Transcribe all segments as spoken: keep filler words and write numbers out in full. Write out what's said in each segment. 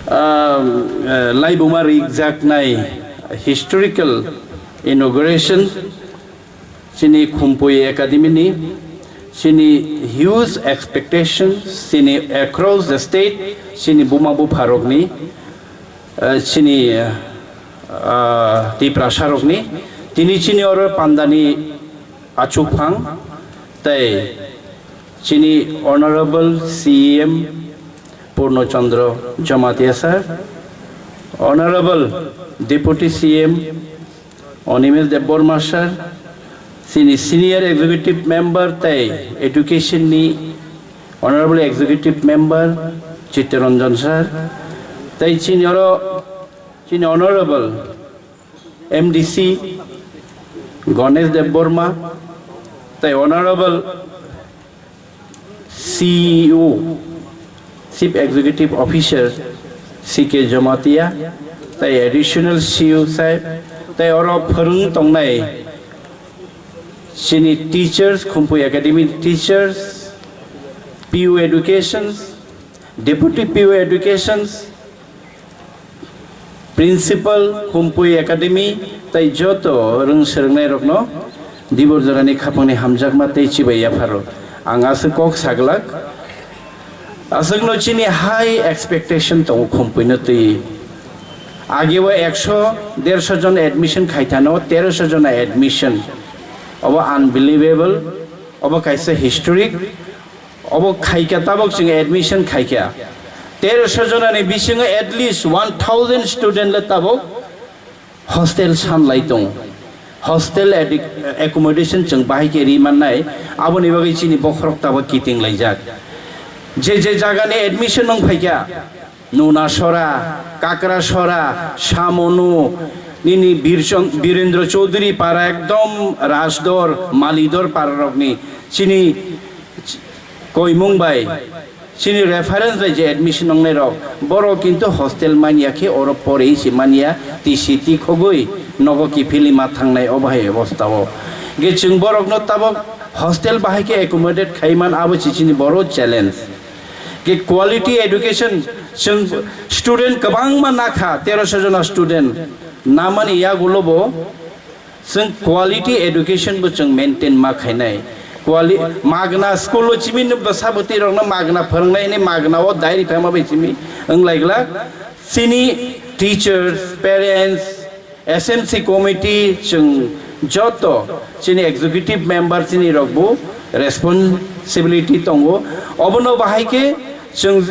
Ah, eh, laibuma rijak nai historical inauguration chini Khumpui Academy ni, chini huge expectations chini across the state, chini buma bupharokni, eh, chini, ah, Tiprasarokni, tini chini oro pandani achukphang tei chini Honorable C E M Purno Chandra Jamatia sir, Honorable Deputy C E M Animesh Debbarma sir, chini Senior Executive Member tei Education ni Honorable Executive Member Chittaranjan sir, tei chini oro chini Honorable M D C Ganesh Debbarma tei Honorable C E O, Chief Executive Officer C K Jamatia, tei Additional C E O sahib, tei oro phwrwng tongnai chini teachers, Khumpui Academy teachers, P U Educations, Deputy P U Educations, Principal, Khumpui Academy, tei joto rwng swrwngnairokno dibor jorani khapangni hamjakma tei chibai yapharo. Ang aswk kok saglak, aswkno chini high expectation tongo Khumpuino twi. Ageo ekso, derso jon admission khaithano, teroso jona admission. Obo unbelievable, obo kaisa historic. Obo khaikha tabok chwng admission khaikha. Teroso jonani bisingo at least one thousand student le tabok hostel sanlai tongo. Hostel edi-, accommodation chwng bahai khe ri mannai, aboni bagwi chini bokhorok tabok kiting laijak. Je je jagani admission wng phaikha, Nunasora, Kakrasora, Samonu, nini Birchon-, Birendra Chaudhary para ekdom Rajdor, Malidor pararokni chini koimung bai, chini reference bai je admission wngnai rok, borok kintu hostel manya khe oro porei se manya, T C T khogwi nogo kiphilwi ma thangnai o bahai obostha o. Ge chwng borokno tabok hostel bahai khe accommodate khai man, abo se chini boro challenge. Ge quality education, chwng student kwbangma nakha, teroso jona student namani yagulo bo chwng quality education bo chwng maintain ma khainai. Quali-, magna school o chimi bwsa bwtwi rokno magna phwrwngnai hwnwi magna o diary phaima bai chimi wng lai glak. Chini teachers, parents, S M C committee, chwng joto chini executive member chini rok bo responsibility tongo. Obono bahai khe chwng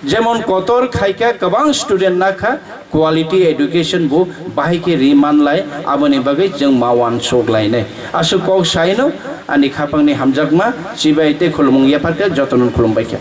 jemon kotor khaikha, kwbang student nakha, quality education bo bahai khe ri manlai, aboni bagwi chwng ma uansuk lainai. Aswk kok saino ani khapangni hamjakma chibai tei khulumung yapharkha, jotono khulumbaikha.